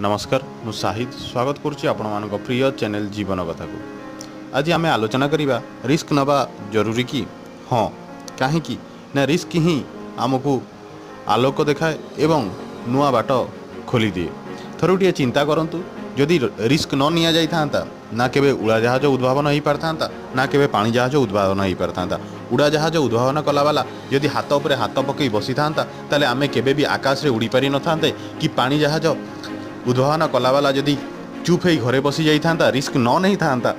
ନମସ୍କାର, ମୁଁ ସାହିଦ ସ୍ୱାଗତ କରୁଛି ଆପଣମାନଙ୍କ ପ୍ରିୟ ଚ୍ୟାନେଲ୍ ଜୀବନ କଥାକୁ। ଆଜି ଆମେ ଆଲୋଚନା କରିବା, ରିସ୍କ ନେବା ଜରୁରୀ କି? ହଁ, କାହିଁକି ନା ରିସ୍କ ହିଁ ଆମକୁ ଆଲୋକ ଦେଖାଏ ଏବଂ ନୂଆ ବାଟ ଖୋଲିଦିଏ। ଥରୁଟିଏ ଚିନ୍ତା କରନ୍ତୁ, ଯଦି ରିସ୍କ ନ ନିଆଯାଇଥାନ୍ତା, ନା କେବେ ଉଡ଼ାଜାହାଜ ଉଦ୍ଭାବନ ହୋଇପାରିଥାନ୍ତା, ନା କେବେ ପାଣି ଜାହାଜ ଉଦ୍ଭାବନ ହୋଇପାରିଥାନ୍ତା। ଉଡ଼ାଜାହାଜ ଉଦ୍ଭାବନ କଲାବାଲା ଯଦି ହାତ ଉପରେ ହାତ ପକାଇ ବସିଥାନ୍ତା, ତାହେଲେ ଆମେ କେବେ ବି ଆକାଶରେ ଉଡ଼ିପାରିନଥାନ୍ତେ କି ପାଣି ଜାହାଜ ଉଦ୍ଭାବନ କଲାବାଲା ଯଦି ଚୁପ୍ ହେଇ ଘରେ ବସି ଯାଇଥାନ୍ତା, ରିସ୍କ ନ ନେଇଥାନ୍ତା,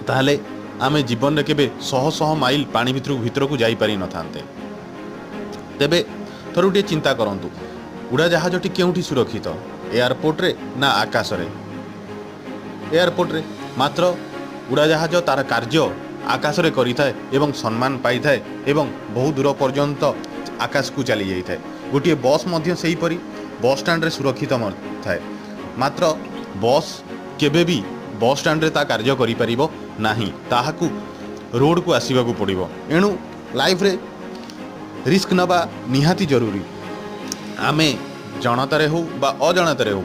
ତାହେଲେ ଆମେ ଜୀବନରେ କେବେ ଶହ ଶହ ମାଇଲ ପାଣି ଭିତରକୁ ଭିତରକୁ ଯାଇପାରିନଥାନ୍ତେ। ତେବେ ଥରୁଟିଏ ଚିନ୍ତା କରନ୍ତୁ, ଉଡ଼ାଜାହାଜଟି କେଉଁଠି ସୁରକ୍ଷିତ, ଏୟାରପୋର୍ଟରେ ନା ଆକାଶରେ? ଏୟାରପୋର୍ଟରେ। ମାତ୍ର ଉଡ଼ାଜାହାଜ ତାର କାର୍ଯ୍ୟ ଆକାଶରେ କରିଥାଏ ଏବଂ ସମ୍ମାନ ପାଇଥାଏ ଏବଂ ବହୁ ଦୂର ପର୍ଯ୍ୟନ୍ତ ଆକାଶକୁ ଚାଲି ଯାଇଥାଏ। ଗୋଟିଏ ବସ୍ ମଧ୍ୟ ସେହିପରି ବସ୍ ଷ୍ଟାଣ୍ଡରେ ସୁରକ୍ଷିତ ଥାଏ। ମାତ୍ର ବସ୍ କେବେ ବି ବସ୍ ଷ୍ଟାଣ୍ଡରେ ତା କାର୍ଯ୍ୟ କରିପାରିବ ନାହିଁ, ତାହାକୁ ରୋଡ଼କୁ ଆସିବାକୁ ପଡ଼ିବ। ଏଣୁ ଲାଇଫରେ ରିସ୍କ ନେବା ନିହାତି ଜରୁରୀ। ଆମେ ଜାଣତରେ ହେଉ ବା ଅଜାଣତରେ ହେଉ,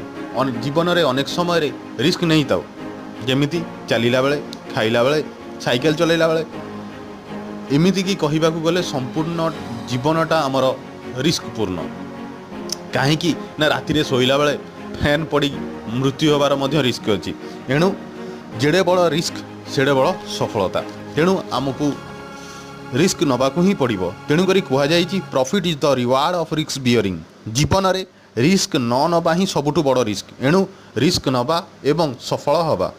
ଜୀବନରେ ଅନେକ ସମୟରେ ରିସ୍କ ନେଇଥାଉ। ଯେମିତି ଚାଲିଲା ବେଳେ, ଖାଇଲା ବେଳେ, ସାଇକେଲ ଚଲାଇଲା ବେଳେ, ଏମିତିକି କହିବାକୁ ଗଲେ ସମ୍ପୂର୍ଣ୍ଣ ଜୀବନଟା ଆମର ରିସ୍କପୂର୍ଣ୍ଣ। କାହିଁକି ନା ରାତିରେ ଶୋଇଲା ବେଳେ ଫ୍ୟାନ୍ ପଡ଼ି ମୃତ୍ୟୁ ହେବାର ମଧ୍ୟ ରିସ୍କ ଅଛି। ଏଣୁ ଯେଡ଼େ ବଡ଼ ରିସ୍କ, ସେଡ଼େ ବଡ଼ ସଫଳତା। ତେଣୁ ଆମକୁ ରିସ୍କ ନେବାକୁ ହିଁ ପଡ଼ିବ। ତେଣୁକରି କୁହାଯାଇଛି, "Profit is the reward of risk bearing." ଜୀବନରେ ରିସ୍କ ନ ନେବା ହିଁ ସବୁଠୁ ବଡ଼ ରିସ୍କ। ଏଣୁ ରିସ୍କ ନେବା ଏବଂ ସଫଳ ହେବା।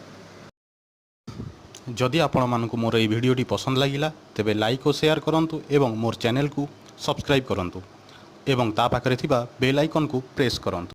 ଯଦି ଆପଣମାନଙ୍କୁ ମୋର ଏହି ଭିଡ଼ିଓଟି ପସନ୍ଦ ଲାଗିଲା, ତେବେ ଲାଇକ୍ ଓ ସେୟାର କରନ୍ତୁ ଏବଂ ମୋର ଚ୍ୟାନେଲକୁ ସବସ୍କ୍ରାଇବ୍ କରନ୍ତୁ ଏବଂ ତା ପାଖରେ ଥିବା ବେଲ୍ ଆଇକନ୍କୁ ପ୍ରେସ୍ କରନ୍ତୁ।